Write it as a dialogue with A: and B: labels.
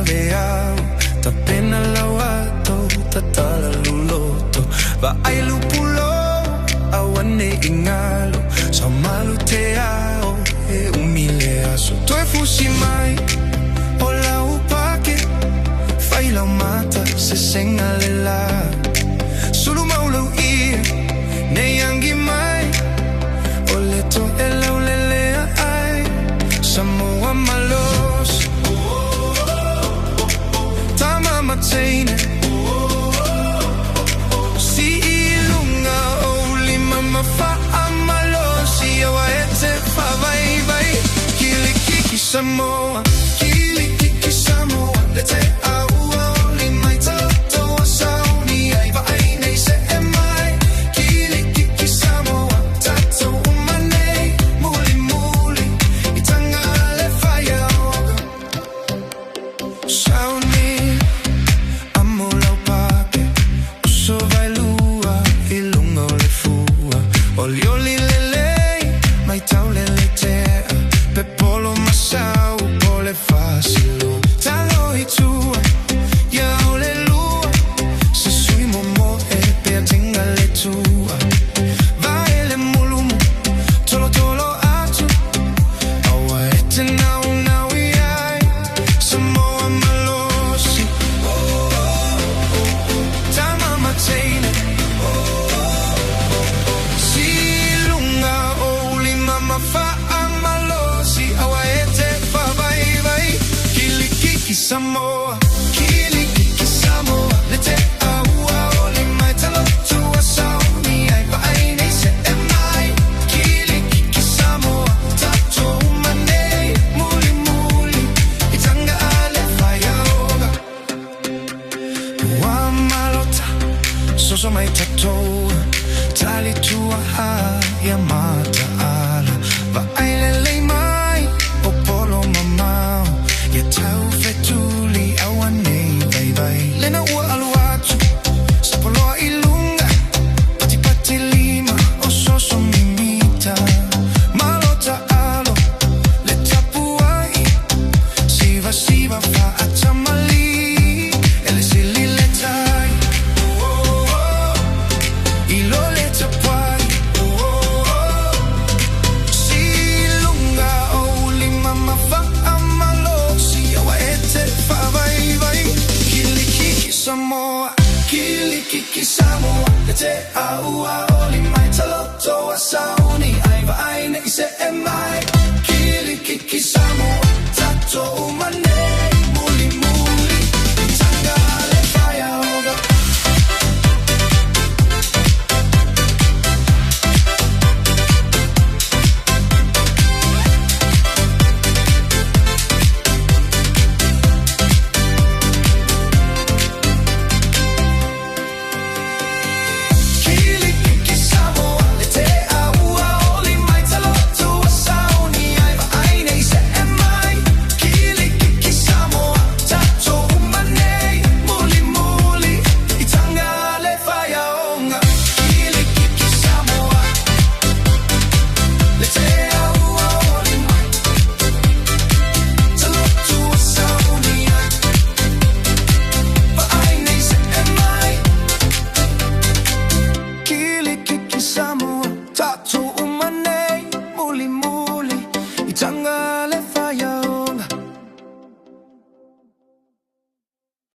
A: veao Tapena lau ato tatala lou loto Vaai lou pulou aua nei galo Saumalu te ao e umi le aso Toe fusi mai o lau pake Fai lau mata sesega le la Sulu mau lou ie nei agi mai O le to'elaulelea ai Samoa malosi Tama ma teine Sii i luga ou lima ma faamalosi Aua e te faavaivai Kilikiki Samoa Kilikiki Samoa Le te aua o lima i taloto a sauni ai vaai nei see mai Kilikiki Samoa Tatou uma nei Muli muli I taga le faiaoga Sauni amo lau pake Uso vaelua i luga o le fua Olioli lelei matau le tea Pepolo ma sau po le fasilo Talo i tua ia o le lua Se sui momoe pe tinga le tua Vae le mulumu tolo tolo atu Aua e te nau nau i ai Samoa malosi Tama ma teine Sii i luga ou lima ma faamalosi Aua e te faavaivai Kilikiki Samoa Kilikiki Samoa Le te aua o lima i taloto a sauni ai Vaai nei see mai Kilikiki Samoa Tatou uma nei Muli muli I taga le faiaoga Ua malota Soso mai tatou Tali tua ia mataala Vaai lelei mai O polo mamao Ia tau fetuli aua nei vaivai Lena ua alu atu Sapoloa i luga Patipati lima O soso mimita Malota alo Le tapuai Siva siva faatamali E le sili le tai oh, oh, oh. I lo le tapuai oh, oh, oh. Sii i luga ou lima ma faamalosi Aua e te faavaivai Kilikiki Samoa Kilikiki Samoa Le te aua o lima i taloto a sauni Ai vaai nei see mai Kilikiki Samoa Tatou uma nei Muli muli I taga le faiaoga. Kilikiki Samoa Le te aua o lima i taloto a sauni Ai vaai nei see mai Kilikiki Samoa Tatou uma nei Muli muli I taga le faiaoga Kilikiki Samoa Le te aua o lima i taloto a sauni ai Vaai nei see mai Kilikiki Samoa Tatou uma nei Muli muli I taga